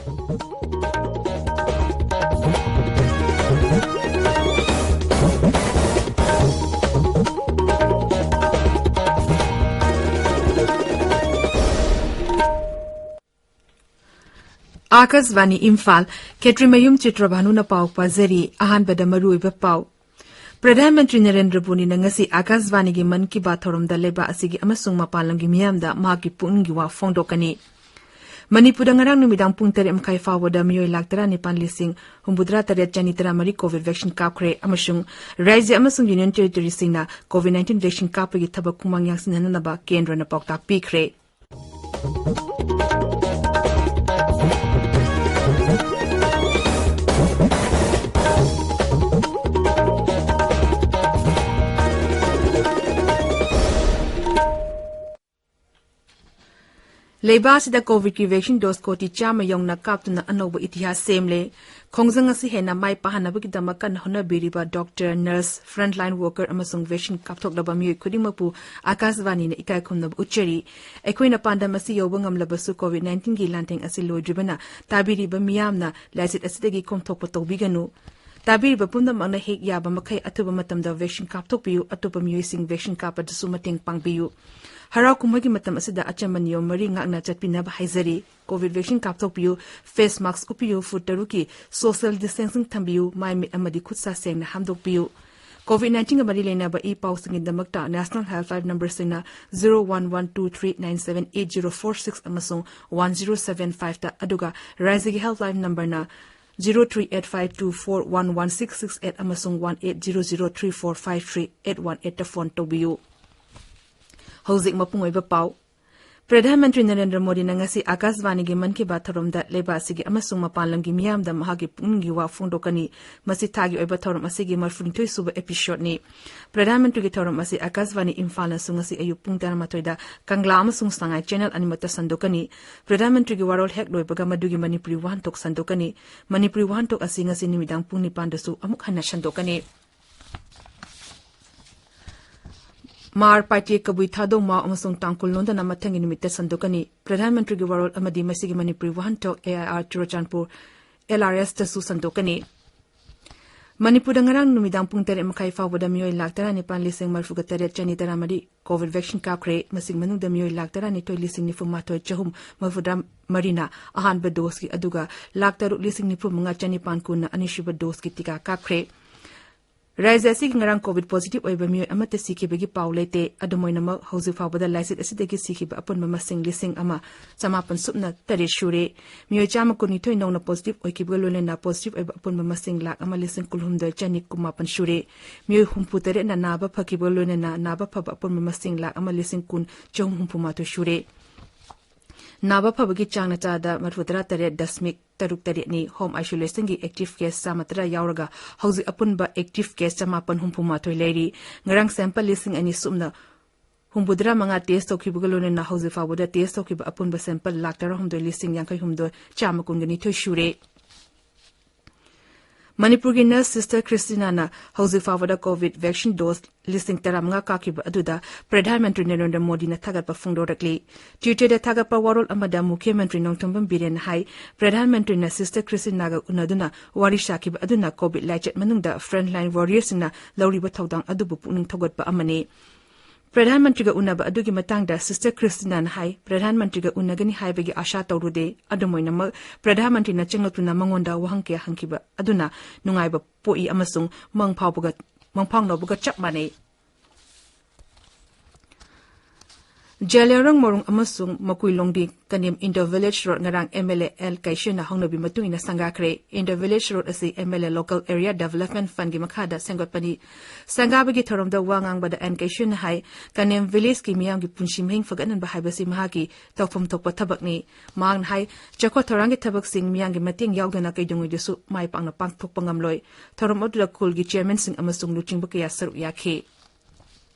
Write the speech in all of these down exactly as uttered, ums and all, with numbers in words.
ꯑꯥꯀꯥꯁꯕꯥꯅꯤ ꯏꯝꯐꯥꯜ꯫ ꯈꯦꯇ꯭ꯔꯤꯃꯌꯨꯝ ꯆꯤꯇ꯭ꯔꯚꯥꯅꯨꯅ ꯄꯥꯎ ꯄꯥꯖꯔꯤ꯫ ꯑꯍꯥꯟꯕꯗ ꯃꯔꯨꯑꯣꯏꯕ ꯄꯥꯎ꯫ ꯄ꯭ꯔꯙꯥꯟ ꯃꯟꯇ꯭ꯔꯤ ꯅꯔꯦꯟꯗ꯭ꯔ ꯃꯣꯗꯤꯅ ꯉꯁꯤ ꯑꯥꯀꯥꯁꯕꯥꯅꯤꯒꯤ ꯃꯟ ꯀꯤ ꯕꯥꯠ ꯊꯧꯔꯝꯗ ꯂꯩꯕꯥꯛ ꯑꯁꯤꯒꯤ ꯑꯃꯁꯨꯡ ꯃꯄꯥꯟ ꯂꯝꯒꯤ ꯃꯤꯌꯥꯝꯗ ꯃꯍꯥꯛꯀꯤ ꯄꯨꯛꯅꯤꯡꯒꯤ ꯋꯥ ꯐꯣꯡꯗꯣꯛꯀꯅꯤ꯫ ꯃꯅꯤꯄꯨꯔꯗ ꯉꯔꯥꯡ ꯅꯨꯃꯤꯗꯥꯡ ꯄꯨꯡ ꯇꯔꯦꯠ ꯃꯈꯥꯏ ꯐꯥꯎꯕꯗ ꯃꯤꯑꯣꯏ ꯂꯥꯈ ꯇꯔꯥꯅꯤꯄꯥꯟ ꯂꯤꯁꯤꯡ ꯍꯨꯝꯐꯨꯇꯔꯥ ꯇꯔꯦꯠ ꯆꯅꯤ ꯇꯔꯥꯃꯔꯤ ꯀꯣꯚꯤꯗ ꯚꯦꯛꯁꯤꯟ ꯀꯥꯞꯈ꯭ꯔꯦ ꯑꯃꯁꯨꯡ ꯔꯥꯖ꯭ꯌ ꯑꯃꯁꯨꯡ ꯌꯨꯅꯤꯌꯟ ꯇꯦꯔꯤꯇꯣꯔꯤꯁꯤꯡꯅ ꯀꯣꯚꯤꯗ ꯅꯥꯏꯟꯇꯤꯟ ꯚꯦꯛꯁꯤꯟ ꯀꯥꯞꯄꯒꯤ ꯊꯕꯛ ꯈꯨꯃꯥꯡ ꯌꯥꯡꯁꯤꯟꯅꯅꯕ ꯀꯦꯟꯗ꯭ꯔꯅ ꯄꯥꯎꯇꯥꯛ ꯄꯤꯈ꯭ꯔꯦ꯫ ꯂꯩꯕꯥꯛ ꯑꯁꯤꯗ ꯀꯣꯚꯤꯗꯀꯤ ꯚꯦꯛꯁꯤꯟ ꯗꯣꯁ ꯀꯣꯇꯤ ꯆꯥꯝꯃ ꯌꯧꯅ ꯀꯥꯞꯇꯨꯅ ꯑꯅꯧꯕ ꯏꯇꯤꯍꯥꯁ ꯁꯦꯝꯂꯦ꯫ ꯈꯣꯡꯖꯪ ꯑꯁꯤ ꯍꯦꯟꯅ ꯃꯥꯏ ꯄꯥꯛꯍꯟꯅꯕꯒꯤꯗꯃꯛ ꯀꯟꯅ ꯍꯣꯠꯅꯕꯤꯔꯤꯕ ꯗꯣꯛꯇꯔ, ꯅꯔꯁ, ꯐ꯭ꯔꯟꯠꯂꯥꯏꯟ ꯋꯥꯔꯀꯔ ꯑꯃꯁꯨꯡ ꯚꯦꯛꯁꯤꯟ ꯀꯥꯞꯊꯣꯛꯂꯕ ꯃꯤꯑꯣꯏ ꯈꯨꯗꯤꯡꯃꯛꯄꯨ ꯑꯥꯀꯥꯁꯕꯥꯅꯤꯅ ꯏꯀꯥꯏ ꯈꯨꯝꯅꯕ ꯎꯠꯆꯔꯤ꯫ ꯑꯩꯈꯣꯏꯅ ꯄꯥꯟꯗꯝ ꯑꯁꯤ ꯌꯧꯕ ꯉꯝꯂꯕꯁꯨ ꯀꯣꯚꯤꯗ ꯅꯥꯏꯟꯇꯤꯟꯒꯤ ꯂꯥꯟꯊꯦꯡ ꯑꯁꯤ ꯂꯣꯏꯗ꯭ꯔꯤꯕꯅ ꯇꯥꯕꯤꯔꯤꯕ ꯃꯤꯌꯥꯝꯅ ꯂꯥꯏꯆꯠ ꯑꯁꯤꯗꯒꯤ ꯀꯣꯝꯊꯣꯛꯄ ꯇꯧꯕꯤꯒꯅꯨ꯫ ꯇꯥꯕꯤꯔꯤꯕ ꯄꯨꯝꯅꯃꯛꯅ ꯍꯦꯛ ꯌꯥꯕ ꯃꯈꯩ ꯑꯊꯨꯕ ꯃꯇꯝꯗ ꯚꯦꯛꯁꯤꯟ ꯀꯥꯞꯊꯣꯛꯄꯤꯌꯨ, ꯑꯇꯣꯞꯄ ꯃꯤꯑꯣꯏꯁꯤꯡ ꯚꯦꯛꯁꯤꯟ ꯀꯥꯞꯄꯗꯁꯨ ꯃꯇꯦꯡ ꯄꯥꯡꯕꯤꯌꯨ꯫ ꯍꯔꯥꯎ ꯀꯨꯝꯍꯩꯒꯤ ꯃꯇꯝ ꯑꯁꯤꯗ ꯑꯆꯝꯕ ꯅꯤꯌꯣꯝ ꯃꯔꯤ ꯉꯥꯛꯅ ꯆꯠꯄꯤꯅꯕ ꯍꯥꯏꯖꯔꯤ꯫ ꯀꯣꯚꯤꯗ ꯚꯦꯛꯁꯤꯟ ꯀꯥꯞꯊꯣꯛꯄꯤꯌꯨ, ꯐꯦꯁ ꯃꯥꯁ꯭ꯛ ꯎꯞꯄꯤꯌꯨ, ꯐꯨꯠ ꯇꯔꯨꯛꯀꯤ ꯁꯣꯁꯤꯌꯦꯜ ꯗꯤꯁꯇꯦꯟꯁꯤꯡ ꯊꯝꯕꯤꯌꯨ, ꯃꯥꯏ ꯃꯤꯠ ꯑꯃꯗꯤ ꯈꯨꯠ ꯁꯥ ꯁꯦꯡꯅ ꯍꯥꯝꯗꯣꯛꯄꯤꯌꯨ꯫ ꯀꯣꯚꯤꯗ ꯅꯥꯏꯟꯇꯤꯟꯒ ꯃꯔꯤ ꯂꯩꯅꯕ ꯏ ꯄꯥꯎꯁꯤꯡꯒꯤꯗꯃꯛꯇ ꯅꯦꯁꯅꯦꯜ ꯍꯦꯜꯞꯂꯥꯏꯟ ꯅꯝꯕꯔꯁꯤꯡꯅ zero one one two three nine seven eight zero four six ꯑꯃꯁꯨꯡ ꯋꯥꯟ ꯖꯤꯔꯣ ꯁꯚꯦꯟ ꯐꯥꯏꯚꯇ, ꯑꯗꯨꯒ ꯔꯥꯖ꯭ꯌꯒꯤ ꯍꯦꯜꯞꯂꯥꯏꯟ ꯅꯝꯕꯔꯅ zero three eight five two four one one six six eight ꯑꯃꯁꯨꯡ one eight zero zero three four five three eight one ꯑꯩꯠꯇ phone ꯇꯧꯕꯤꯌꯨ꯫ ꯍꯧꯖꯤꯛ ꯃꯄꯨꯡ ꯑꯣꯏꯕ ꯄꯥꯎ꯫ ꯄ꯭ꯔꯙꯥꯟ ꯃꯟꯇ꯭ꯔꯤ ꯅꯔꯦꯟꯗ꯭ꯔ ꯃꯣꯗꯤꯅ ꯉꯁꯤ ꯑꯥꯀꯥꯁꯕꯥꯅꯤꯒꯤ ꯃꯟ ꯀꯤ ꯕꯥꯠ ꯊꯧꯔꯝꯗ ꯂꯩꯕꯥꯛ ꯑꯁꯤꯒꯤ ꯑꯃꯁꯨꯡ ꯃꯄꯥꯟ ꯂꯝꯒꯤ ꯃꯤꯌꯥꯝꯗ ꯃꯍꯥꯛꯀꯤ ꯄꯨꯛꯅꯤꯡꯒꯤ ꯋꯥ ꯐꯣꯡꯗꯣꯛꯀꯅꯤ꯫ ꯃꯁꯤ ꯊꯥꯒꯤ ꯑꯣꯏꯕ ꯊꯧꯔꯝ ꯑꯁꯤꯒꯤ ꯃꯔꯐꯨꯅꯤꯊꯣꯏ ꯁꯨꯕ ꯑꯦꯄꯤꯁꯣꯗꯅꯤ꯫ ꯄ꯭ꯔꯙꯥꯟ ꯃꯟꯇ꯭ꯔꯤꯒꯤ ꯊꯧꯔꯝ ꯑꯁꯤ ꯑꯥꯀꯥꯁꯕꯥꯅꯤ ꯏꯝꯐꯥꯜꯅꯁꯨ ꯉꯁꯤ ꯑꯌꯨꯛ ꯄꯨꯡ ꯇꯔꯥꯃꯥꯊꯣꯏꯗ ꯀꯪꯂꯥ ꯑꯃꯁꯨꯡ ꯁꯉꯥꯏ ꯆꯦꯅꯦꯜ ꯑꯅꯤꯃꯛꯇ ꯁꯟꯗꯣꯛꯀꯅꯤ꯫ ꯄ꯭ꯔꯙꯥꯟ ꯃꯟꯇ꯭ꯔꯤꯒꯤ ꯋꯥꯔꯣꯜ ꯍꯦꯛ ꯂꯣꯏꯕꯒ ꯃꯗꯨꯒꯤ ꯃꯅꯤꯄꯨꯔꯤ ꯋꯥꯍꯟꯊꯣꯛ ꯁꯟꯗꯣꯛꯀꯅꯤ꯫ ꯃꯅꯤꯄꯨꯔꯤ ꯋꯥꯍꯟꯊꯣꯛ ꯑꯁꯤ ꯉꯁꯤ ꯅꯨꯃꯤꯗꯥꯡ ꯄꯨꯡ ꯅꯤꯄꯥꯟꯗꯁꯨ ꯑꯃꯨꯛ ꯍꯟꯅ ꯁꯟꯗꯣꯛꯀꯅꯤ꯫ ꯃꯥꯔ ꯄꯥꯏꯇꯦ ꯀꯕꯨꯏ ꯊꯥꯗꯧ ꯃꯥꯎ ꯑꯃꯁꯨꯡ ꯇꯥꯡꯈꯨꯜ ꯂꯣꯟꯗꯅ ꯃꯊꯪꯒꯤ ꯅꯨꯃꯤꯠꯇ ꯁꯟꯗꯣꯛꯀꯅꯤ꯫ ꯄ꯭ꯔꯙꯥꯟ ꯃꯟꯇ꯭ꯔꯤꯒꯤ ꯋꯥꯔꯣꯜ ꯑꯃꯗꯤ ꯃꯁꯤꯒꯤ ꯃꯅꯤꯄꯨꯔꯤ ꯋꯥꯍꯟꯊꯣꯛ A I R Churachandpur L R ꯑꯦꯁꯇꯁꯨ ꯁꯟꯗꯣꯛꯀꯅꯤ꯫ ꯃꯅꯤꯄꯨꯔꯗ ꯉꯔꯥꯡ ꯅꯨꯃꯤꯗꯥꯡ ꯄꯨꯡ ꯇꯔꯦꯠ ꯃꯈꯥꯏ ꯐꯥꯎꯕꯗ ꯃꯤꯑꯣꯏ ꯂꯥꯈ ꯇꯔꯥꯅꯤꯄꯥꯟ ꯂꯤꯁꯤꯡ ꯃꯔꯤꯐꯨꯒ ꯇꯔꯦꯠ ꯆꯅꯤ ꯇꯔꯥꯃꯔꯤ ꯀꯣꯚꯤꯗ ꯚꯦꯛꯁꯤꯟ ꯀꯥꯞꯈ꯭ꯔꯦ꯫ ꯃꯁꯤꯒꯤ ꯃꯅꯨꯡꯗ ꯃꯤꯑꯣꯏ ꯂꯥꯈ ꯇꯔꯥꯅꯤꯊꯣꯏ ꯂꯤꯁꯤꯡ ꯅꯤꯐꯨ ꯃꯥꯊꯣꯏ ꯆꯍꯨꯝ ꯃꯔꯤꯐꯨꯇꯔꯥ ꯃꯔꯤꯅ ꯑꯍꯥꯟꯕ ꯗꯣꯁꯀꯤ, ꯑꯗꯨꯒ ꯂꯥꯈ ꯇꯔꯨꯛ ꯂꯤꯁꯤꯡ ꯅꯤꯐꯨ ꯃꯉꯥ ꯆꯅꯤꯄꯥꯟ ꯀꯨꯟꯅ ꯑꯅꯤꯁꯨꯕ ꯗꯣꯁꯀꯤ ꯇꯤꯀꯥ ꯀꯥꯞꯈ꯭ꯔꯦ꯫ ꯔꯥꯖ꯭ꯌ ꯑꯁꯤꯒꯤ ꯉꯔꯥꯡ ꯀꯣꯚꯤꯗ ꯄꯣꯖꯤꯇꯤꯚ ꯑꯣꯏꯕ ꯃꯤꯑꯣꯏ ꯑꯃꯠꯇ ꯁꯤꯈꯤꯕꯒꯤ ꯄꯥꯎ ꯂꯩꯇꯦ꯫ ꯑꯗꯨꯝ ꯑꯣꯏꯅꯃꯛ, ꯍꯧꯖꯤꯛ ꯐꯥꯎꯕꯗ ꯂꯥꯏꯆꯠ ꯑꯁꯤꯗꯒꯤ ꯁꯤꯈꯤꯕ ꯑꯄꯨꯟꯕ ꯃꯁꯤꯡ ꯂꯤꯁꯤꯡ ꯑꯃ ꯆꯃꯥꯄꯟ ꯁꯨꯞꯅ ꯇꯔꯦꯠ ꯁꯨꯔꯦ꯫ ꯃꯤꯑꯣꯏ ꯆꯥꯝꯃ ꯀꯨꯟꯅꯤꯊꯣꯏ ꯅꯧꯅ ꯄꯣꯖꯤꯇꯤꯚ ꯑꯣꯏꯈꯤꯕꯒ ꯂꯣꯏꯅꯅ ꯄꯣꯖꯤꯇꯤꯚ ꯑꯣꯏꯕ ꯑꯄꯨꯟꯕ ꯃꯁꯤꯡ ꯂꯥꯈ ꯑꯃ ꯂꯤꯁꯤꯡ ꯀꯨꯟꯍꯨꯝꯗꯣꯏ ꯆꯅꯤ ꯀꯨꯟꯃꯥꯄꯟ ꯁꯨꯔꯦ꯫ ꯃꯤꯑꯣꯏ ꯍꯨꯝꯐꯨ ꯇꯔꯦꯠꯅ ꯅꯥꯕ ꯐꯈꯤꯕꯒ ꯂꯣꯏꯅꯅ ꯅꯥꯕ ꯐꯕ ꯑꯄꯨꯟꯕ ꯃꯁꯤꯡ ꯂꯥꯈ ꯑꯃ ꯂꯤꯁꯤꯡ ꯀꯨꯟ ꯆꯍꯨꯝ ꯍꯨꯝꯐꯨ ꯃꯥꯊꯣꯏ ꯁꯨꯔꯦ꯫ ꯅꯥꯕ ꯐꯕꯒꯤ ꯆꯥꯡꯅ ꯆꯥꯗ ꯃꯔꯤꯐꯨꯇꯔꯥ ꯇꯔꯦꯠ ꯗꯁꯃꯤꯛ ꯇꯔꯨꯛ ꯇꯔꯦꯠꯅꯤ꯫ ꯍꯣꯝ ꯑꯥꯏꯁꯣꯂꯦꯁꯟꯒꯤ ꯑꯦꯛꯇꯤꯚ ꯀꯦꯁ ꯆꯥꯝꯃ ꯇꯔꯥ ꯌꯥꯎꯔꯒ ꯍꯧꯖꯤꯛ ꯑꯄꯨꯟꯕ ꯑꯦꯛꯇꯤꯚ ꯀꯦꯁ ꯆꯃꯥꯄꯟ ꯍꯨꯝꯐꯨ ꯃꯥꯊꯣꯏ ꯂꯩꯔꯤ꯫ ꯉꯔꯥꯡ ꯁꯦꯝꯄꯜ ꯂꯤꯁꯤꯡ ꯑꯅꯤ ꯁꯨꯞꯅ ꯍꯨꯝꯐꯨꯇꯔꯥ ꯃꯉꯥ ꯇꯦꯁ ꯇꯧꯈꯤꯕꯒ ꯂꯣꯏꯅꯅ ꯍꯧꯖꯤꯛ ꯐꯥꯎꯕꯗ ꯇꯦꯁ ꯇꯧꯈꯤꯕ ꯑꯄꯨꯟꯕ ꯁꯦꯝꯄꯜ ꯂꯥꯈ ꯇꯔꯥꯍꯨꯝꯗꯣꯏ ꯂꯤꯁꯤꯡ ꯌꯥꯡꯈꯩ ꯍꯨꯝꯗꯣꯏ ꯆꯥꯝꯃ ꯀꯨꯟꯒ ꯅꯤꯊꯣꯏ ꯁꯨꯔꯦ꯫ ꯃꯅꯤꯄꯨꯔꯒꯤ ꯅꯔꯁ ꯁꯤꯁꯇꯔ ꯈ꯭ꯔꯤꯁꯇꯤꯅꯥꯅ ꯍꯧꯖꯤꯛ ꯐꯥꯎꯕꯗ ꯀꯣꯚꯤꯗ ꯚꯦꯛꯁꯤꯟ ꯗꯣꯁ ꯂꯤꯁꯤꯡ ꯇꯔꯥꯃꯉꯥ ꯀꯥꯞꯈꯤꯕ ꯑꯗꯨꯗ ꯄ꯭ꯔꯙꯥꯟ ꯃꯟꯇ꯭ꯔꯤ ꯅꯔꯦꯟꯗ꯭ꯔ ꯃꯣꯗꯤꯅ ꯊꯥꯒꯠꯄ ꯐꯣꯡꯗꯣꯔꯛꯂꯤ꯫ ꯇ꯭ꯋꯤꯇꯔꯗ ꯊꯥꯒꯠꯄ ꯋꯥꯔꯣꯜ ꯑꯃꯗ ꯃꯨꯈ꯭ꯌ ꯃꯟꯇ꯭ꯔꯤ ꯅꯣꯡꯊꯣꯝꯕꯝ ꯕꯤꯔꯦꯟꯅ ꯍꯥꯏ, ꯄ꯭ꯔꯙꯥꯟ ꯃꯟꯇ꯭ꯔꯤꯅ ꯁꯤꯁꯇꯔ ꯈ꯭ꯔꯤꯁꯇꯤꯅꯥꯒ ꯎꯅꯗꯨꯅ ꯋꯥꯔꯤ ꯁꯥꯈꯤꯕ ꯑꯗꯨꯅ ꯀꯣꯚꯤꯗ ꯂꯥꯏꯆꯠ ꯃꯅꯨꯡꯗ ꯐ꯭ꯔꯟꯠꯂꯥꯏꯟ ꯋꯥꯔꯤꯌꯔꯁꯤꯡꯅ ꯂꯧꯔꯤꯕ ꯊꯧꯗꯥꯡ ꯑꯗꯨꯕꯨ ꯄꯨꯛꯅꯤꯡ ꯊꯧꯒꯠꯄ ꯑꯃꯅꯤ꯫ ꯄ꯭ꯔꯙꯥꯟ ꯃꯟꯇ꯭ꯔꯤꯒ ꯎꯅꯕ ꯑꯗꯨꯒꯤ ꯃꯇꯥꯡꯗ ꯁꯤꯁꯇꯔ ꯈ꯭ꯔꯤꯁꯇꯤꯅꯥꯅ ꯍꯥꯏ, ꯄ꯭ꯔꯙꯥꯟ ꯃꯟꯇ꯭ꯔꯤꯒ ꯎꯅꯒꯅꯤ ꯍꯥꯏꯕꯒꯤ ꯑꯥꯁꯥ ꯇꯧꯔꯨꯗꯦ꯫ ꯑꯗꯨꯝ ꯑꯣꯏꯅꯃꯛ, ꯄ꯭ꯔꯙꯥꯟ ꯃꯟꯇ꯭ꯔꯤꯅ ꯆꯪꯂꯛꯇꯨꯅ ꯃꯉꯣꯟꯗ ꯋꯥꯍꯪ ꯀꯌꯥ ꯍꯪꯈꯤꯕ ꯑꯗꯨꯅ ꯅꯨꯡꯉꯥꯏꯕ ꯄꯣꯛꯏ ꯑꯃꯁꯨꯡ ꯃꯪ ꯐꯥꯎꯕꯒ, ꯃꯪꯐꯥꯎꯅꯕꯒ ꯆꯞ ꯃꯥꯟꯅꯩ꯫ ꯖꯦꯂꯤꯌꯥꯡꯔꯣꯡ ꯃꯣꯔꯣꯡ ꯑꯃꯁꯨꯡ ꯃꯀꯨꯏꯂꯣꯡꯗꯤ ꯀꯅꯦꯝ ꯏꯟꯗꯣ ꯚꯤꯂꯦꯖ ꯔꯣꯗ ꯉꯔꯥꯡ ꯑꯦꯝ ꯑꯦꯜ ꯑꯦ ꯑꯦꯜ ꯀꯩꯁꯦꯅ ꯍꯧꯅꯕꯤ ꯃꯇꯨꯡ ꯏꯟꯅ ꯁꯪꯒꯥꯈ꯭ꯔꯦ꯫ ꯏꯟꯗꯣ ꯚꯤꯂꯦꯖ ꯔꯣꯗ ꯑꯁꯤ M L A local area development ꯐꯟꯒꯤ ꯃꯈꯥꯗ ꯁꯦꯝꯒꯠꯄꯅꯤ꯫ ꯁꯪꯒꯥꯕꯒꯤ ꯊꯧꯔꯝꯗ ꯋꯥ ꯉꯥꯡꯕꯗ ꯑꯦꯟ ꯀꯩꯁꯦꯅ ꯍꯥꯏ, ꯀꯅꯦꯝ ꯚꯤꯂꯦꯖꯀꯤ ꯃꯤꯌꯥꯝꯒꯤ ꯄꯨꯟꯁꯤ ꯃꯍꯤꯡ ꯐꯒꯠꯍꯟꯕ ꯍꯥꯏꯕꯁꯤ ꯃꯍꯥꯛꯀꯤ ꯇꯧꯐꯝ ꯊꯣꯛꯄ ꯊꯕꯛꯅꯤ꯫ ꯃꯍꯥꯛꯅ ꯍꯥꯏ, ꯆꯥꯎꯈꯠ ꯊꯧꯔꯥꯡꯒꯤ ꯊꯕꯛꯁꯤꯡ ꯃꯤꯌꯥꯝꯒꯤ ꯃꯇꯦꯡ ꯌꯥꯎꯗꯅ ꯀꯩꯗꯧꯉꯩꯗꯁꯨ ꯃꯥꯏ ꯄꯥꯛꯅ ꯄꯥꯡꯊꯣꯛꯄ ꯉꯝꯂꯣꯏ꯫ ꯊꯧꯔꯝ ꯑꯗꯨꯗ ꯈꯨꯜꯒꯤ ꯆꯤꯌꯔꯃꯦꯟꯁꯤꯡ ꯑꯃꯁꯨꯡ ꯂꯨꯆꯤꯡꯕ ꯀꯌꯥ ꯁꯔꯨꯛ ꯌꯥꯈꯤ꯫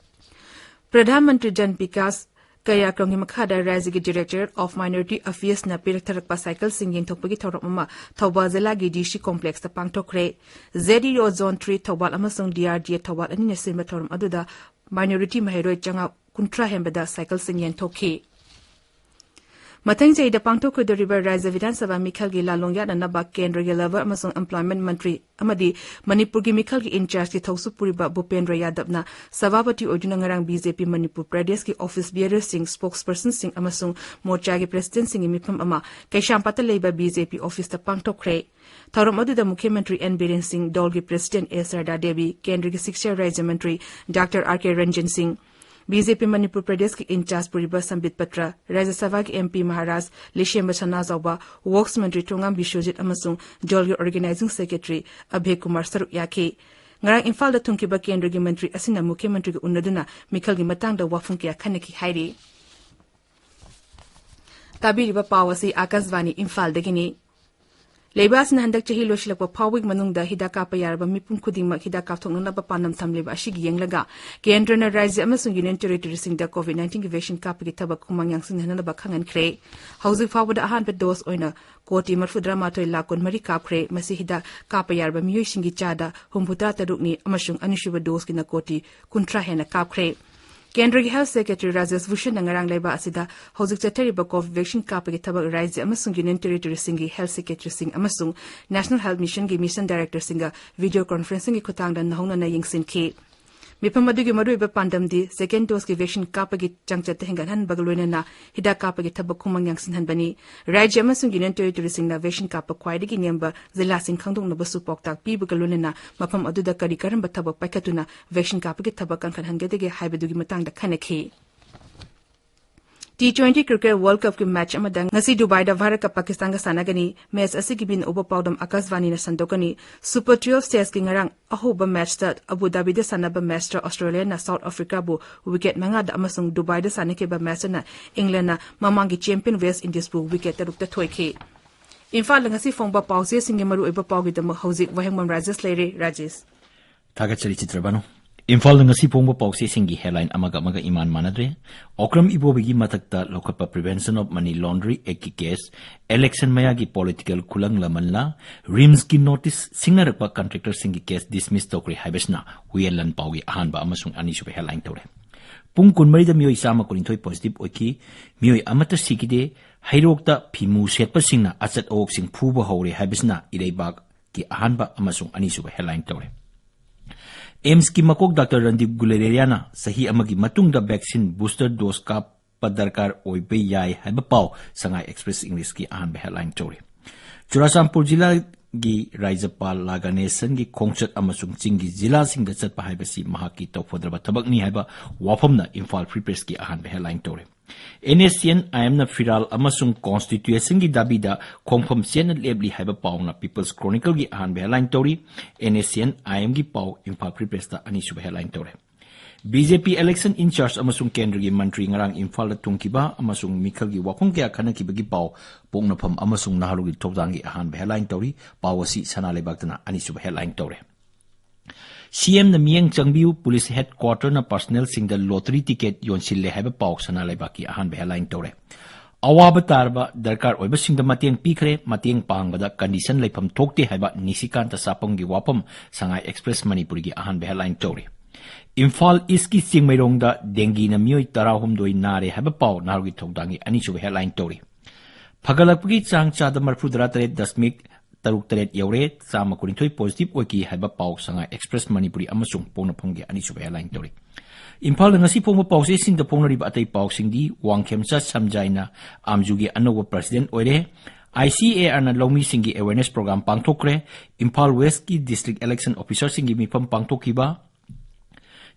ꯄ꯭ꯔꯙꯥꯟ ꯃꯟꯇ꯭ꯔꯤ ꯖꯟ ꯕꯤꯀꯥꯁ ꯀꯥꯔꯌꯀ꯭ꯔꯝꯒꯤ ꯃꯈꯥꯗ ꯔꯥꯖ꯭ꯌꯒꯤ ꯗꯤꯔꯦꯛꯇꯣꯔꯦꯠ ꯑꯣꯐ ꯃꯥꯏꯅꯣꯔꯤꯇꯤ ꯑꯐꯤꯌꯔꯁꯅ ꯄꯤꯔꯛꯊꯔꯛꯄ ꯁꯥꯏꯀꯜꯁꯤꯡ ꯌꯦꯟꯊꯣꯛꯄꯒꯤ ꯊꯧꯔꯝ ꯑꯃ ꯊꯧꯕꯥꯜ ꯖꯤꯂꯥꯒꯤ ꯗꯤ ꯁꯤ ꯀꯣꯝꯄ꯭ꯂꯦꯛꯁꯇ ꯄꯥꯡꯊꯣꯛꯈ꯭ꯔꯦ꯫ ꯖꯦꯗ ꯏ ꯑꯣ ꯖꯣꯟ ꯊ꯭ꯔꯤ ꯊꯧꯕꯥꯜ ꯑꯃꯁꯨꯡ ꯗꯤ ꯑꯥꯔ ꯗꯤ ꯑꯦ ꯊꯧꯕꯥꯜ ꯑꯅꯤꯅ ꯁꯤꯟꯕ ꯊꯧꯔꯝ ꯑꯗꯨꯗ minority ꯃꯍꯩꯔꯣꯏ ꯆꯥꯝꯃꯉꯥ ꯀꯨꯟꯊ꯭ꯔꯥ ꯍꯦꯟꯕꯗ ꯁꯥꯏꯀꯜꯁꯤꯡ ꯌꯦꯟꯊꯣꯛꯈꯤ꯫ ꯃꯊꯪ ꯆꯍꯤꯗ ꯄꯥꯡꯊꯣꯛꯀꯗꯧꯔꯤꯕ ꯔꯥꯖ꯭ꯌ ꯕꯤꯙꯥꯟ ꯁꯚꯥ ꯃꯤꯈꯜꯒꯤ ꯂꯥꯂꯣꯡ ꯌꯥꯠꯅꯅꯕ ꯀꯦꯟꯗ꯭ꯔꯒꯤ ꯂꯕꯔ ꯑꯃꯁꯨꯡ ꯑꯦꯝꯄ꯭ꯂꯣꯏꯃꯦꯟꯠ ꯃꯟꯇ꯭ꯔꯤ ꯑꯃꯗꯤ ꯃꯅꯤꯄꯨꯔꯒꯤ ꯃꯤꯈꯜꯒꯤ ꯏꯟꯆꯥꯔꯖꯀꯤ ꯊꯧꯁꯨ ꯄꯨꯔꯤꯕ ꯚꯨꯄꯦꯟꯗ꯭ꯔ ꯌꯥꯗꯕꯅ ꯁꯚꯥꯄꯇꯤ ꯑꯣꯏꯗꯨꯅ ꯉꯔꯥꯡ ꯕꯤꯖꯦꯄꯤ ꯃꯅꯤꯄꯨꯔ ꯄ꯭ꯔꯗꯦꯁꯀꯤ ꯑꯣꯐꯤꯁ ꯕꯤꯌꯔꯔꯁꯤꯡ, ꯁ꯭ꯄꯣꯛꯁꯄꯔꯁꯟꯁꯤꯡ ꯑꯃꯁꯨꯡ ꯃꯣꯔꯆꯥꯒꯤ ꯄ꯭ꯔꯁꯤꯗꯦꯟꯠꯁꯤꯡꯒꯤ ꯃꯤꯐꯝ ꯑꯃ ꯀꯩꯁꯥꯝꯄꯥꯠꯇ ꯂꯩꯕ ꯕꯤꯖꯦꯄꯤ ꯑꯣꯐꯤꯁꯇ ꯄꯥꯡꯊꯣꯛꯈ꯭ꯔꯦ꯫ ꯊꯧꯔꯝ ꯑꯗꯨꯗ ꯃꯨꯈ꯭ꯌ ꯃꯟꯇ꯭ꯔꯤ ꯑꯦꯟ ꯕꯤꯔꯦꯟ ꯁꯤꯡ, ꯗꯣꯜꯒꯤ ꯄ꯭ꯔꯁꯤꯗꯦꯟꯠ ꯑꯦ ꯁꯔꯗꯥ ꯗꯦꯕꯤ, ꯀꯦꯟꯗ꯭ꯔꯒꯤ ꯁꯤꯛꯁꯥ ꯔꯥꯖ꯭ꯌ ꯃꯟꯇ꯭ꯔꯤ ꯗꯥꯛꯇꯔ ꯑꯥꯔ ꯀꯦ ꯔꯟꯖꯟ ꯁꯤꯡ, ꯕꯤꯖꯦꯄꯤ ꯃꯅꯤꯄꯨꯔ ꯄ꯭ꯔꯗꯦꯁꯀꯤ ꯏꯟꯆꯥꯔꯖ ꯄꯨꯔꯤꯕ ꯁꯝꯕꯤꯠ ꯄꯇ꯭ꯔ, ꯔꯥꯖ꯭ꯌ ꯁꯚꯥꯒꯤ ꯑꯦꯝ ꯄꯤ ꯃꯍꯥꯔꯥꯖ, ꯂꯤꯁꯦꯝꯕ ꯁꯅꯥꯖꯥꯎꯕ, ꯋꯔꯛꯁ ꯃꯟꯇ꯭ꯔꯤ ꯊꯣꯉꯥꯝ ꯕꯤꯁ꯭ꯋꯖꯤꯠ ꯑꯃꯁꯨꯡ ꯗꯣꯜꯒꯤ ꯑꯣꯔꯒꯅꯥꯏꯖꯤꯡ ꯁꯦꯀ꯭ꯔꯦꯇꯔꯤ ꯑꯚꯦ ꯀꯨꯃꯥꯔ ꯁꯔꯨꯛ ꯌꯥꯈꯤ꯫ ꯉꯔꯥꯡ ꯏꯝꯐꯥꯜꯗ ꯊꯨꯡꯈꯤꯕ ꯀꯦꯟꯗ꯭ꯔꯒꯤ ꯃꯟꯇ꯭ꯔꯤ ꯑꯁꯤꯅ ꯃꯨꯈ꯭ꯌ ꯃꯟꯇ꯭ꯔꯤꯒ ꯎꯅꯗꯨꯅ ꯃꯤꯈꯜꯒꯤ ꯃꯇꯥꯡꯗ ꯋꯥꯐꯝ ꯀꯌꯥ ꯈꯟꯅꯈꯤ ꯍꯥꯏꯔꯤ꯫ ꯇꯥꯕꯤꯔꯤꯕ ꯄꯥꯎ ꯑꯁꯤ ꯑꯥꯀꯥꯁꯕꯥꯅꯤ ꯏꯝꯐꯥꯜꯗꯒꯤꯅꯤ꯫ ꯂꯩꯕꯥꯛ ꯑꯁꯤꯅ ꯍꯟꯗꯛ ꯆꯍꯤ ꯂꯣꯏꯁꯤꯜꯂꯛꯄ ꯐꯥꯎꯕꯒꯤ ꯃꯅꯨꯡꯗ ꯍꯤꯗꯥꯛ ꯀꯥꯞꯄ ꯌꯥꯔꯕ ꯃꯤꯄꯨꯝ ꯈꯨꯗꯤꯡꯃꯛ ꯍꯤꯗꯥꯛ ꯀꯥꯞꯊꯣꯛꯅꯅꯕ ꯄꯥꯟꯗꯝ ꯊꯝꯂꯤꯕ ꯑꯁꯤꯒꯤ ꯌꯦꯡꯂꯒ, ꯀꯦꯟꯗ꯭ꯔꯅ ꯔꯥꯖ꯭ꯌ ꯑꯃꯁꯨꯡ ꯌꯨꯅꯤꯌꯟ ꯇꯦꯔꯤꯇꯣꯔꯤꯁꯤꯡꯗ ꯀꯣꯚꯤꯗ ꯅꯥꯏꯟꯇꯤꯟꯒꯤ ꯚꯦꯛꯁꯤꯟ ꯀꯥꯞꯄꯒꯤ ꯊꯕꯛ ꯈꯨꯃꯥꯡ ꯌꯥꯡꯁꯤꯟꯍꯟꯅꯕ ꯈꯪꯍꯟꯈ꯭ꯔꯦ꯫ ꯍꯧꯖꯤꯛ ꯐꯥꯎꯕꯗ ꯑꯍꯥꯟꯕ ꯗꯣꯁ ꯑꯣꯏꯅ ꯀꯣꯇꯤ ꯃꯔꯤꯐꯨꯇꯔꯥ ꯃꯥꯊꯣꯏ ꯂꯥꯈ ꯀꯨꯟꯃꯔꯤ ꯀꯥꯞꯈ꯭ꯔꯦ꯫ ꯃꯁꯤ ꯍꯤꯗꯥꯛ ꯀꯥꯞꯄ ꯌꯥꯔꯕ ꯃꯤꯑꯣꯏꯁꯤꯡꯒꯤ ꯆꯥꯗ ꯍꯨꯝꯐꯨꯇꯔꯥ ꯇꯔꯨꯛꯅꯤ ꯑꯃꯁꯨꯡ ꯑꯅꯤꯁꯨꯕ ꯗꯣꯁꯀꯤꯅ ꯀꯣꯇꯤ ꯀꯨꯟꯊ꯭ꯔꯥ ꯍꯦꯟꯅ ꯀꯥꯞꯈ꯭ꯔꯦ꯫ ꯀꯦꯟꯗ꯭ꯔꯒꯤ ꯍꯦꯜꯊ ꯁꯦꯀ꯭ꯔꯦꯇꯔꯤ ꯔꯥꯖꯦꯁ ꯚꯨꯁꯟꯅ ꯉꯔꯥꯡ ꯂꯩꯕꯥꯛ ꯑꯁꯤꯗ ꯍꯧꯖꯤꯛ ꯆꯠꯊꯔꯤꯕ ꯀꯣꯚꯤꯗ ꯚꯦꯛꯁꯤꯟ ꯀꯥꯞꯄꯒꯤ ꯊꯕꯛ ꯔꯥꯖ꯭ꯌ ꯑꯃꯁꯨꯡ ꯌꯨꯅꯤꯌꯟ ꯇꯦꯔꯤꯇꯣꯔꯤꯁꯤꯡꯒꯤ ꯍꯦꯜꯊ ꯁꯦꯀ꯭ꯔꯦꯇꯔꯤꯁꯤꯡ ꯑꯃꯁꯨꯡ ꯅꯦꯁꯅꯦꯜ ꯍꯦꯜꯊ ꯃꯤꯁꯟꯒꯤ ꯃꯤꯁꯟ ꯗꯥꯏꯔꯦꯛꯇꯔꯁꯤꯡꯒ ꯚꯤꯗꯤꯑꯣ ꯀꯣꯟꯐꯔꯦꯟꯁꯤꯡꯒꯤ ꯈꯨꯠꯊꯥꯡꯗ ꯅꯧꯍꯧꯅꯅ ꯌꯦꯡꯁꯤꯟꯈꯤ꯫ ꯃꯤꯐꯝ ꯑꯗꯨꯒꯤ ꯃꯔꯨꯑꯣꯏꯕ ꯄꯥꯟꯗꯝꯗꯤ ꯁꯦꯀꯦꯟ ꯗꯣꯁꯀꯤ ꯚꯦꯛꯁꯤꯟ ꯀꯥꯞꯄꯒꯤ ꯆꯥꯡꯆꯠꯇ ꯍꯦꯟꯒꯠꯍꯟꯕꯒ ꯂꯣꯏꯅꯅ ꯍꯤꯗꯥꯛ ꯀꯥꯞꯄꯒꯤ ꯊꯕꯛ ꯈꯨꯃꯥꯡ ꯌꯥꯡꯁꯤꯟꯍꯟꯕꯅꯤ꯫ ꯔꯥꯖ꯭ꯌ ꯑꯃꯁꯨꯡ ꯌꯨꯅꯤꯌꯟ ꯇꯦꯔꯤꯇꯣꯔꯤꯁꯤꯡꯅ ꯚꯦꯛꯁꯤꯟ ꯀꯥꯞꯄ ꯈ꯭ꯋꯥꯏꯗꯒꯤ ꯅꯦꯝꯕ ꯖꯤꯂꯥꯁꯤꯡ ꯈꯪꯗꯣꯛꯅꯕꯁꯨ ꯄꯥꯎꯇꯥꯛ ꯄꯤꯕꯒ ꯂꯣꯏꯅꯅ ꯃꯐꯝ ꯑꯗꯨꯗ ꯀꯔꯤ ꯀꯔꯝꯕ ꯊꯕꯛ ꯄꯥꯏꯈꯠꯇꯨꯅ ꯚꯦꯛꯁꯤꯟ ꯀꯥꯞꯄꯒꯤ ꯊꯕꯛ ꯀꯟꯈꯠꯍꯟꯒꯗꯒꯦ ꯍꯥꯏꯕꯗꯨꯒꯤ ꯃꯇꯥꯡꯗ ꯈꯟꯅꯈꯤ꯫ ꯇꯤ ꯇ꯭ꯋꯦꯟꯇꯤ ꯀ꯭ꯔꯤꯀꯦꯠ ꯋꯥꯔꯜꯗ ꯀꯞꯀꯤ ꯃꯦꯆ ꯑꯃꯗ ꯉꯁꯤ ꯗꯨꯕꯥꯏꯗ ꯚꯥꯔꯠꯀ ꯄꯥꯀꯤꯁꯇꯥꯟꯒ ꯁꯥꯟꯅꯒꯅꯤ꯫ ꯃꯦꯆ ꯑꯁꯤꯒꯤ ꯃꯤꯅ ꯎꯕ ꯄꯥꯎꯗꯝ ꯑꯥꯀꯥꯁꯕꯥꯅꯤꯅ ꯁꯟꯗꯣꯛꯀꯅꯤ꯫ ꯁꯨꯄꯔ ꯇ꯭ꯋꯦꯜꯐ ꯁ꯭ꯇꯦꯖꯀꯤ ꯉꯔꯥꯡ ꯑꯍꯧꯕ ꯃꯦꯆꯇ ꯑꯕꯨ ꯙꯥꯕꯤꯗ ꯁꯥꯟꯅꯕ ꯃꯦꯆꯇ ꯑꯣꯁꯇ꯭ꯔꯦꯂꯤꯌꯥꯅ ꯁꯥꯎꯠ ꯑꯐ꯭ꯔꯤꯀꯥꯕꯨ ꯋꯤꯀꯦꯠ ꯃꯉꯥꯗ ꯑꯃꯁꯨꯡ ꯗꯨꯕꯥꯏꯗ ꯁꯥꯟꯅꯈꯤꯕ ꯃꯦꯆ ꯑꯗꯨꯅ ꯏꯪꯂꯦꯟꯅ ꯃꯃꯥꯡꯒꯤ ꯆꯦꯝꯄꯤꯌꯟ ꯋꯦꯁ ꯏꯟꯗꯤꯖꯄꯨ ꯋꯤꯀꯦꯠ ꯇꯔꯨꯛꯇ ꯊꯣꯏꯈꯤ꯫ ꯏꯝꯐꯥꯜꯗ ꯉꯁꯤ ꯐꯣꯡꯕ ꯄꯥꯎꯆꯦꯁꯤꯡꯒꯤ ꯃꯔꯨꯑꯣꯏꯕ ꯄꯥꯎꯒꯤꯗꯃꯛ ꯍꯧꯖꯤꯛ ꯋꯥꯍꯦꯡꯕꯝ ꯔꯥꯖꯦꯁ ꯂꯩꯔꯦ꯫ ꯔꯥꯖꯦꯁ꯫ ꯊꯥꯒꯠꯆꯔꯤ ꯆꯤꯇ꯭ꯔꯕꯥꯅꯨ꯫ ꯏꯝꯐꯥꯜꯗ ꯉꯁꯤ ꯐꯣꯡꯕ ꯄꯥꯎꯆꯦꯁꯤꯡꯒꯤ headline ꯑꯃꯒ ꯑꯃꯒ ꯏꯃꯥꯟ ꯃꯥꯟꯅꯗ꯭ꯔꯦ꯫ ꯑꯣꯀ꯭ꯔꯝ ꯏꯕꯣꯕꯤꯒꯤ ꯃꯊꯛꯇ ꯂꯧꯈꯠꯄ Prevention of Money Laundering Act ꯀꯤ case, election ꯃꯌꯥꯒꯤ political ꯈꯨꯂꯪ ꯂꯃꯟꯂꯥ, RIMS ꯀꯤ notice ꯁꯤꯡꯅꯔꯛꯄ contractor ꯁꯤꯡꯒꯤ case dismiss ꯇꯧꯈ꯭ꯔꯦ ꯍꯥꯏꯕꯁꯤꯅ ꯍꯨꯏꯌꯦꯟ ꯂꯥꯟ ꯄꯥꯎꯒꯤ ꯑꯍꯥꯟꯕ ꯑꯃꯁꯨꯡ ꯑꯅꯤꯁꯨꯕ headline ꯇꯧꯔꯦ꯫ ꯄꯨꯡ ꯀꯨꯟꯃꯔꯤꯗ ꯃꯤꯑꯣꯏ ꯆꯥꯝꯃ ꯀꯨꯟꯅꯤꯊꯣꯏ positive ꯑꯣꯏꯈꯤ꯫ ꯃꯤꯑꯣꯏ ꯑꯃꯠꯇ ꯁꯤꯈꯤꯗꯦ꯫ ꯍꯩꯔꯣꯛꯇ ꯐꯤꯃꯨ ꯁꯦꯠꯄꯁꯤꯡꯅ ꯑꯆꯠ ꯑꯋꯣꯛꯁꯤꯡ ꯐꯨꯕ ꯍꯧꯔꯦ ꯍꯥꯏꯕꯁꯤꯅ ꯏꯔꯩꯕꯥꯛꯀꯤ ꯑꯍꯥꯟꯕ ꯑꯃꯁꯨꯡ ꯑꯅꯤꯁꯨꯕ headline ꯇꯧꯔꯦ꯫ ꯑꯦꯝꯁꯀꯤ ꯃꯀꯣꯛ ꯗꯥꯛꯇꯔ ꯔꯟꯗꯤꯞ ꯒꯨꯂꯦꯔꯤꯌꯥꯅ ꯆꯍꯤ ꯑꯃꯒꯤ ꯃꯇꯨꯡꯗ vaccine booster dose ꯀꯥꯞꯄ ꯗꯔꯀꯥꯔ ꯑꯣꯏꯕ ꯌꯥꯏ ꯍꯥꯏꯕ ꯄꯥꯎ ꯁꯉꯥꯏ ꯑꯦꯛꯁꯄ꯭ꯔꯦꯁ ꯏꯪꯂꯤꯁꯀꯤ ꯑꯍꯥꯟꯕ headline ꯇꯧꯔꯤ꯫ ꯆꯨꯔꯥꯆꯥꯟꯄꯨꯔ ꯖꯤꯂꯥꯒꯤ ꯔꯥꯖ꯭ꯌꯄꯥꯜ ꯂꯥ ꯒꯅꯦꯁꯟꯒꯤ ꯈꯣꯡꯆꯠ ꯑꯃꯁꯨꯡ ꯆꯤꯡꯒꯤ ꯖꯤꯂꯥꯁꯤꯡꯗ ꯆꯠꯄ ꯍꯥꯏꯕꯁꯤ ꯃꯍꯥꯛꯀꯤ ꯇꯧꯐꯗ꯭ꯔꯕ ꯊꯕꯛꯅꯤ ꯍꯥꯏꯕ ꯋꯥꯐꯝꯅ ꯏꯝꯐꯥꯜ ꯐ꯭ꯔꯤ ꯄ꯭ꯔꯦꯁꯀꯤ ꯑꯍꯥꯟꯕ headline ꯇꯧꯔꯤ꯫ NSCN IMꯅ ꯐꯤꯔꯥꯜ ꯑꯃꯁꯨꯡ constitutionꯒꯤ ꯗꯥꯕꯤꯗ ꯈꯣꯡꯐꯝ ꯆꯦꯠꯅ ꯂꯦꯞꯂꯤ ꯍꯥꯏꯕ ꯄꯥꯎꯅ People's Chronicleꯒꯤ ꯑꯍꯥꯟꯕ headline ꯇꯧꯔꯤ꯫ NSCN IMꯒꯤ ꯄꯥꯎ ꯏꯝꯐꯥꯜ ꯐ꯭ꯔꯤ ꯄ꯭ꯔꯦꯁꯇ ꯑꯅꯤꯁꯨꯕ headline ꯇꯧꯔꯦ꯫ BJP election in charge ꯑꯃꯁꯨꯡ ꯀꯦꯟꯗ꯭ꯔꯒꯤ ꯃꯟꯇ꯭ꯔꯤ ꯉꯔꯥꯡ ꯏꯝꯐꯥꯜꯗ ꯊꯨꯡꯈꯤꯕ ꯑꯃꯁꯨꯡ ꯃꯤꯈꯜꯒꯤ ꯋꯥꯐꯝ ꯀꯌꯥ ꯈꯟꯅꯈꯤꯕꯒꯤ ꯄꯥꯎ ꯄꯣꯛꯅꯐꯝ ꯑꯃꯁꯨꯡ ꯅꯍꯥꯔꯣꯜꯒꯤ ꯊꯧꯗꯥꯡꯒꯤ ꯑꯍꯥꯟꯕ headline ꯇꯧꯔꯤ꯫ ꯄꯥꯎ ꯑꯁꯤ ꯁꯅꯥ ꯂꯩꯕꯥꯛꯇꯅ ꯑꯅꯤꯁꯨꯕ headline ꯇꯧꯔꯦ꯫ CMꯅ ꯃꯤꯠꯌꯦꯡ ꯆꯪꯕꯤꯌꯨ, police headquarterꯅ personalꯁꯤꯡꯗ lottery ticket ꯌꯣꯟꯁꯤꯜꯂꯦ ꯍꯥꯏꯕ ꯄꯥꯎ ꯁꯅꯥ ꯂꯩꯕꯥꯛꯀꯤ ꯑꯍꯥꯟꯕ headline ꯇꯧꯔꯦ꯫ ꯑꯋꯥꯕ ꯇꯥꯔꯕ ꯗꯔꯀꯥꯔ ꯑꯣꯏꯕꯁꯤꯡꯗ ꯃꯇꯦꯡ ꯄꯤꯈ꯭ꯔꯦ, ꯃꯇꯦꯡ ꯄꯥꯡꯕꯗ condition ꯂꯩꯐꯝ ꯊꯣꯛꯇꯦ ꯍꯥꯏꯕ ꯅꯤꯁꯤꯀꯥꯟꯇ ꯁꯥꯄꯝꯒꯤ ꯋꯥꯐꯝ ꯁꯉꯥꯏ ꯑꯦꯛꯁꯄ꯭ꯔꯦꯁ ꯃꯅꯤꯄꯨꯔꯤꯒꯤ ꯑꯍꯥꯟꯕ headline ꯇꯧꯔꯤ꯫ ꯏꯝꯐꯥꯜ ꯏꯁꯀꯤ ꯆꯤꯡꯃꯩꯔꯣꯡꯗ dengueꯅ ꯃꯤꯑꯣꯏ ꯇꯔꯥꯍꯨꯝꯗꯣꯏ ꯅꯥꯔꯦ ꯍꯥꯏꯕ ꯄꯥꯎ ꯅꯍꯥꯔꯣꯜꯒꯤ ꯊꯧꯗꯥꯡꯒꯤ ꯑꯅꯤꯁꯨꯕ headline ꯇꯧꯔꯤ꯫ ꯐꯒꯠꯂꯛꯄꯒꯤ ꯆꯥꯡ ꯆꯥꯗ ꯃꯔꯤꯐꯨꯇꯔꯥ ꯇꯔꯦꯠ ꯗꯁꯃꯤꯛ ꯇꯔꯨꯛ ꯇꯔꯦꯠ ꯌꯧꯔꯦ, ꯆꯥꯝꯃ ꯀꯨꯟꯅꯤꯊꯣꯏ positive ꯑꯣꯏꯈꯤ ꯍꯥꯏꯕ ꯄꯥꯎ ꯁꯉꯥꯏ ꯑꯦꯛꯁꯄ꯭ꯔꯦꯁ ꯃꯅꯤꯄꯨꯔꯤ ꯑꯃꯁꯨꯡ ꯄꯣꯛꯅꯐꯝꯒꯤ ꯑꯅꯤꯁꯨꯕ headline ꯇꯧꯔꯤ꯫ ꯏꯝꯐꯥꯜꯗ ꯉꯁꯤ ꯐꯣꯡꯕ ꯄꯥꯎꯆꯦꯁꯤꯡꯗ ꯐꯣꯡꯅꯔꯤꯕ ꯑꯇꯩ ꯄꯥꯎꯁꯤꯡꯗꯤ ꯋꯥꯡꯈꯦꯝꯆꯥ ꯁꯝꯖꯥꯏꯅ ꯑꯥꯝꯖꯨꯒꯤ ꯑꯅꯧꯕ president ꯑꯣꯏꯔꯦ, ICARꯅ ꯂꯧꯃꯤꯁꯤꯡꯒꯤ awareness program ꯄꯥꯡꯊꯣꯛꯈ꯭ꯔꯦ, ꯏꯝꯐꯥꯜ ꯋꯦꯁꯀꯤ district election officerꯁꯤꯡꯒꯤ ꯃꯤꯐꯝ ꯄꯥꯡꯊꯣꯛꯈꯤꯕ,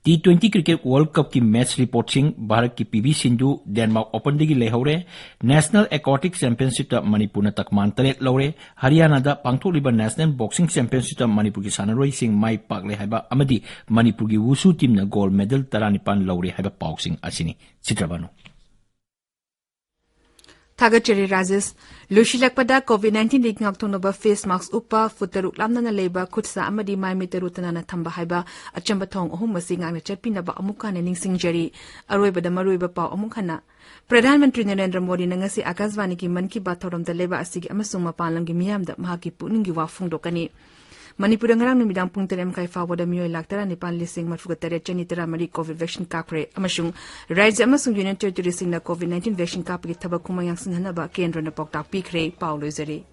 T twenty cricket World Cupꯀꯤ match reportꯁꯤꯡ, ꯚꯥꯔꯠꯀꯤ ꯄꯤ ꯚꯤ ꯁꯤꯟꯙꯨ Denmark Openꯗꯒꯤ ꯂꯩꯍꯧꯔꯦ, National Aquatic Championshipꯇ ꯃꯅꯤꯄꯨꯔꯅ ꯇꯛꯃꯥꯟ ꯇꯔꯦꯠ ꯂꯧꯔꯦ, ꯍꯔꯤꯌꯥꯅꯥꯗ ꯄꯥꯡꯊꯣꯛꯂꯤꯕ National Boxing Championshipꯇ ꯃꯅꯤꯄꯨꯔꯒꯤ ꯁꯥꯟꯅꯔꯣꯏꯁꯤꯡ ꯃꯥꯏ ꯄꯥꯛꯂꯦ ꯍꯥꯏꯕ ꯑꯃꯗꯤ ꯃꯅꯤꯄꯨꯔꯒꯤ wushu teamꯅ gold medal ꯇꯔꯥꯅꯤꯄꯥꯟ ꯂꯧꯔꯦ ꯍꯥꯏꯕ ꯄꯥꯎꯁꯤꯡ ꯑꯁꯤꯅꯤ꯫ ꯆꯤꯇ꯭ꯔꯕꯥꯅꯨ꯫ ꯊꯥꯒꯠꯆꯔꯤ ꯔꯥꯖꯦꯁ꯫ ꯂꯣꯏꯁꯤꯜꯂꯛꯄꯗ COVID nineteenꯗꯒꯤ ꯉꯥꯛꯊꯣꯛꯅꯕ face mask ꯎꯞꯄ, ꯐꯨꯠ ꯇꯔꯨꯛ ꯂꯥꯞꯅꯅ ꯂꯩꯕ, ꯈꯨꯠ ꯁꯥ ꯑꯃꯗꯤ ꯃꯥꯏ ꯃꯤꯠ ꯇꯔꯨ ꯇꯅꯥꯟꯅ ꯊꯝꯕ ꯍꯥꯏꯕ ꯑꯆꯝꯕ ꯊꯧꯑꯣꯡ ꯑꯍꯨꯝ ꯑꯁꯤ ꯉꯥꯛꯅ ꯆꯠꯄꯤꯅꯕ ꯑꯃꯨꯛ ꯍꯟꯅ ꯅꯤꯡꯁꯤꯡꯖꯔꯤ꯫ ꯑꯔꯣꯏꯕꯗ ꯃꯔꯨꯑꯣꯏꯕ ꯄꯥꯎ ꯑꯃꯨꯛ ꯍꯟꯅ꯫ ꯄ꯭ꯔꯙꯥꯟ ꯃꯟꯇ꯭ꯔꯤ ꯅꯔꯦꯟꯗ꯭ꯔ ꯃꯣꯗꯤꯅ ꯉꯁꯤ ꯑꯀꯥꯁꯕꯥꯅꯤꯒꯤ ꯃꯟ ꯀꯤ ꯕꯥꯠ ꯊꯧꯔꯝꯗ ꯂꯩꯕꯥꯛ ꯑꯁꯤꯒꯤ ꯑꯃꯁꯨꯡ ꯃꯄꯥꯟ ꯂꯝꯒꯤ ꯃꯤꯌꯥꯝꯗ ꯃꯍꯥꯛꯀꯤ ꯄꯨꯛꯅꯤꯡꯒꯤ ꯋꯥ ꯐꯣꯡꯗꯣꯛꯀꯅꯤ꯫ ꯃꯅꯤꯄꯨꯔꯗ ꯉꯔꯥꯡ ꯅꯨꯃꯤꯗꯥꯡ ꯄꯨꯡ ꯇꯔꯦꯠ ꯃꯈꯥꯏ ꯐꯥꯎꯕꯗ ꯃꯤꯑꯣꯏ ꯂꯥꯈ ꯇꯔꯥꯅꯤꯄꯥꯟ ꯂꯤꯁꯤꯡ ꯃꯔꯤꯐꯨꯒ ꯇꯔꯦꯠ ꯆꯅꯤ ꯇꯔꯥꯃꯔꯤ COVID vaccine ꯀꯥꯞꯈ꯭ꯔꯦ ꯑꯃꯁꯨꯡ ꯔꯥꯖ꯭ꯌ ꯑꯃꯁꯨꯡ union territoryꯁꯤꯡꯅ COVID nineteen vaccine ꯀꯥꯞꯄꯒꯤ ꯊꯕꯛ ꯈꯨꯃꯥꯡ ꯌꯥꯡꯁꯤꯟꯍꯟꯅꯕ ꯀꯦꯟꯗ꯭ꯔꯅ ꯄꯥꯎꯇꯥꯛ ꯄꯤꯈ꯭ꯔꯦ꯫ ꯄꯥꯎ ꯂꯣꯏꯖꯔꯦ꯫